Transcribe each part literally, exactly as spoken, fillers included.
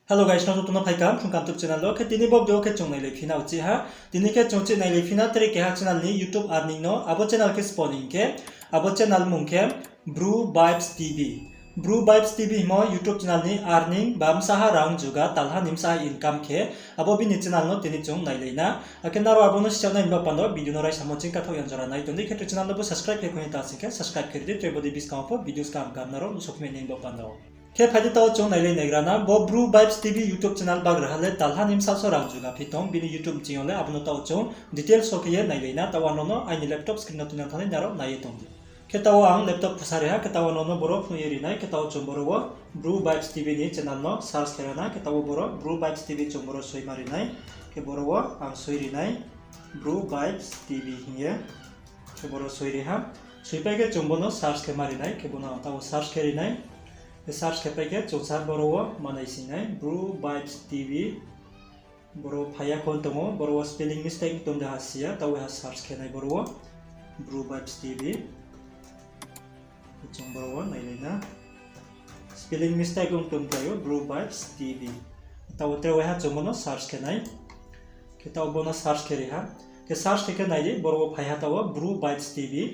Hello guys, nrao joto no phaikha Phrung Kaham YouTube channel wo. Khe tini bo video khe chung nailai phi na uchih ha. Tini khe chung chih nailai phi na tre keha channel ni YouTube earning no. Abo channel khe sbo ni hing khe, abo channel mung khe Bru Vibes T V. Bru Vibes T V himo YouTube channel ni earning ba bsa ha rang juga, talha ni bsa ha income khe, abo bini channel no tini chung nailai na. Akhe nrao abo no sichaoh nai ni bo panda video no raisamo ching kathouh yang jora nai tong di. Khe tre channel no bo subscribe khe khoi ni ta sing khe subscribe khe ri di, tre bo di buskang wo pho videos kaham kaham nrao nuhsao phi mai ni bo panda. Khe phai di taoh chung nailai naigra na, bo Bru Vibes T V YouTube channel bagraha le talha ni bsa so rang juga phi tong, bini YouTube ching yo le abo no taoh chung details wo khe ye nailai na, taoh ang nrao no aini laptop screen no tuinang thanng nai nrao nai ye tong di. Khe taoh ang laptop khusa ri ha, khe taoh ang nrao no boro phnuh ye ri nai, khe taoh chung boro wo Bru Vibes T V ni channel no search khe ra na, khe taoh wo boro Bru Vibes T V chung boro soima ri nai, khe boro wo ang soi ri nai, Bru Vibes T V hing ye. Khe boro soi ri ha. Soipai khe chung bo no search khe ma ri nai, khe bo no ang taoh wo search khe ri nai. Khe search khe pai khe chung sa boro wo ma naising nai, Bru Vibes T V. Boro phai ya khon tong ou, boro wo spelling mistake tong de ha si ya, taoh wo ha search khe nai boro wo, Bru Vibes T V. Chung boro wo nailai na. Spelling mistake ong tong klái ou, Bru Vibes T V. Taoh wo tre waiha chung bo no search khe nai. Khe taoh bo no search khe ri ha. Khe search khe khe nai di, boro wo phai ha taoh wo Bru Vibes T V.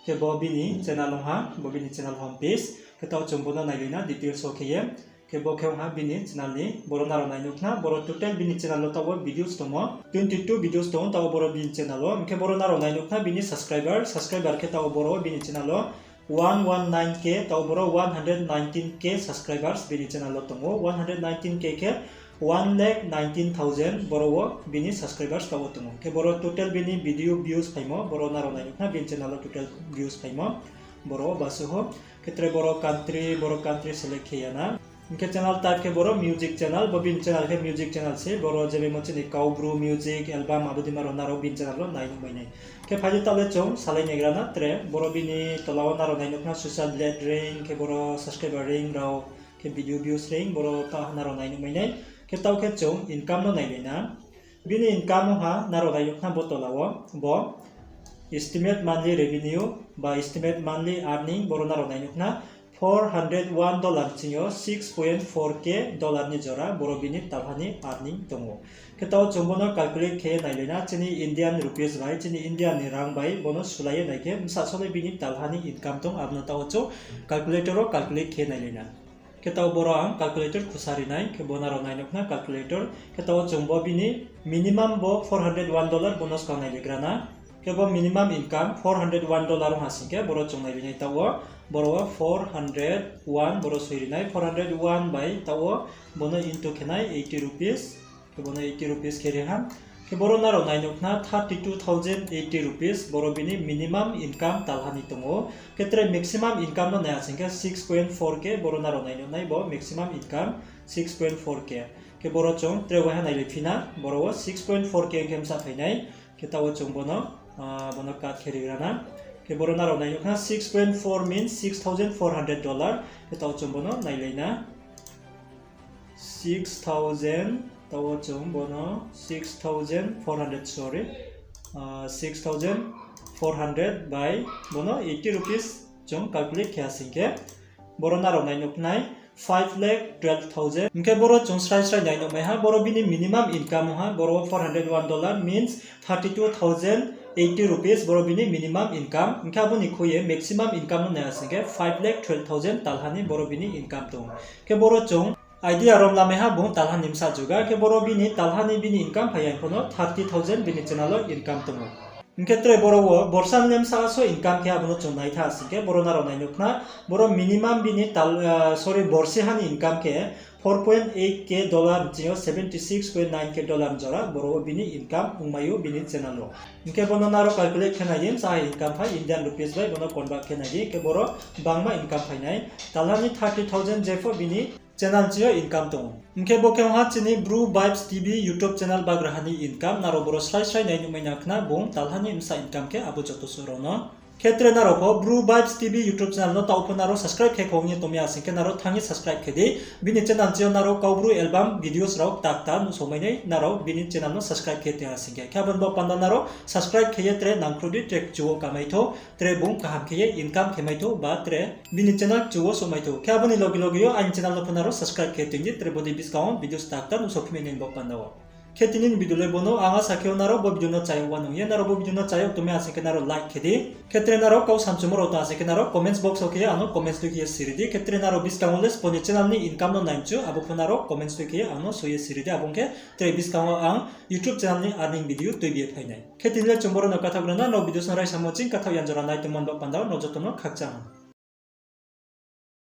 Khe bo bini channel ong ha, bo bini channel home page. Khe taoh chung bo no nailai na details wo khe ye. Khe bo khe ong ha bini channel ni, boro nrao nai nuh khna, boro total bini channel wo taoh wo videos tong ou, twenty two videos tong ou, taoh wo boro bini channel wo. Hing khe boro nrao nai nuh khna bini subscriber, subscriber khe taoh wo boro bini channel wo one one nine K, taoh wo boro one hundred nineteen K subscribers bini channel wo tong ou, one hundred nineteen K khe one lakh nineteen thousand boro wo bini subscribers taoh wo tong ou. Khe boro total bini video views phaimo, boro nrao nai nuh khna bini channel wo total views phaimo, boro wo basu ho. Khe tre boro country, boro country select khe ya na. Hing khe channel type khe boro music channel, bo bini channel khe music channel se, boro je bemo chini Kaubru music, album, abo dima rao nrao bini channel wo nai nuh mai nai. Khe phai di taoh le chung salai naigra na tre, boro bini tola wo nrao nai nuh khna social lead rank, khe boro subscriber rank rao, khe video views rank, boro taoh ha nrao nai nuh mai nai. Khe taoh khe chung income no nailai na. Bini income ong ha nrao nai nuh khna bo tola wo, bo estimate monthly revenue ba estimate monthly earning boro nrao nai nuh khna four hundred one dollar ching yo six point four K dollar ni jora boro bini talha ni earning tong ou. Khe taoh chung bo no calculate khe nailai na, chini Indian rupees bai, chini India ni rang bai bo no sulai ye nai khe bsa so le bini talha ni income tong, abo no taoh chung calculator wo calculate khe nailai na. Khe taoh boro ang calculator khusa ri nai, khe bo nrao nai nuh khna calculator. Khe taoh chung bo bini minimum bo four hundred one dollar bo no skang nailaigra na. Khe bo minimum income four hundred one dollar ong ha sing khe boro chung nailai nai taoh wo, boro wo four hundred one boro soi ri nai, four hundred one bai taoh wo bo no into khe nai eighty rupees. Khe bo no eighty rupees khe ri ha. Khe boro nrao nai nuh khna thirty two thousand eighty rupees, boro bini minimum income talha ni tong ou. Khe tre maximum income no nai ha sing khe six point four K, boro nrao nai nuh nai bo maximum income six point four K. Khe boro chung tre waiha nailai phi na, boro wo six point four K khe bsa phai nai. Khe taoh wo chung bo no, ah, bo no cut khe rigra na. Khe boro nrao nai nuh khna six point four means six thousand four hundred dollar. Khe taoh chung bo no nailai na. Six thousand, taoh wo chung bo no six thousand four hundred, sorry, ah, six thousand four hundred bai bo no eighty rupees chung calculate khe ha sing khe, boro nrao nai nuh nai five lakh twelve thousand. Hing khe boro chung srai srai nai nuh mai ha, boro bini minimum income ong ha, boro four hundred one dollar means thirty two thousand eighty rupees, boro bini minimum income. Hing khe abo ni khui ye maximum income no nai ha sing khe five lakh twelve thousand talha ni boro bini income tong ou. Khe boro chung idea rom lamai ha bung talha ni bsa juga, khe boro bini talha ni bini income phai ya pho no thirty thousand bini channel wo income tong ou. Hing khe tre boro wo borsa ni bsa so income khe abo no chung nai tha sing khe boro nrao nai nuh khna, boro minimum bini tal, ah, sorry, borsi ha ni income khe four point eight K dollar ching yo seventy six point nine K dollar jora boro wo bini income ongmai ou bini channel wo. Hing khe bo no nrao calculate khe nai di, bsa ha income phai Indian rupees bai bo no convert khe nai di, khe boro bangma income phai nai. Talha ni thirty thousand jepho bini channel ching yo income tong ou. Hing khe bo khe ong ha chini Bru Vibes T V YouTube channel bagraha ni income, nrao boro srai srai nai nuh mai na khna bung talha ni bsa income khe abo joto suh rao no. Khe tre nrao pho Bru Vibes T V YouTube channel no taoh pho nrao subscribe khe kho ong ye tongmi ya sing khe nrao thanng ye subscribe khe di. Bini channel chi yo nrao Kaubru album videos rao kta kta nuhsao mai nai, nrao bini channel no subscribe khe tong ya sing khe. Khe abo ni baoh panda nrao subscribe khe ye tre nangkhruh di, tre kchu wo kamai thou, tre bung kaham khe ye income khe mai thou, ba tre bini channel kchu wo souhmai thou. Khe abo ni loge loge yo aini channel no pho nrao subscribe khe tong di, tre bodei buskang wo videos kta kta nuhsao phimai nai ni baoh panda wo. Khe tini ni video le bo no, ang asa khe nrao bo video no chayag wanung ye, nrao bo video no chayag tongmi ya sing khe nrao like khe di. Khe tre nrao kau samchumo rao tong ya sing khe nrao comments box wo khe ye ang no comments tui khe ye siri di. Khe tre nrao buskang wo le sbo ni channel ni income no nai mchu, abo pho nrao comments tui khe ye ang no soi ye siri di. Abo ong khe tre buskang wo ang YouTube channel ni earning video tuibi ye phai nai. Khe tini le chung boro no kathaoh gra na, nrao videos no raisamo ching kathaoh yan jora nai tongmo ni baoh panda wo nrao joto no khakchang.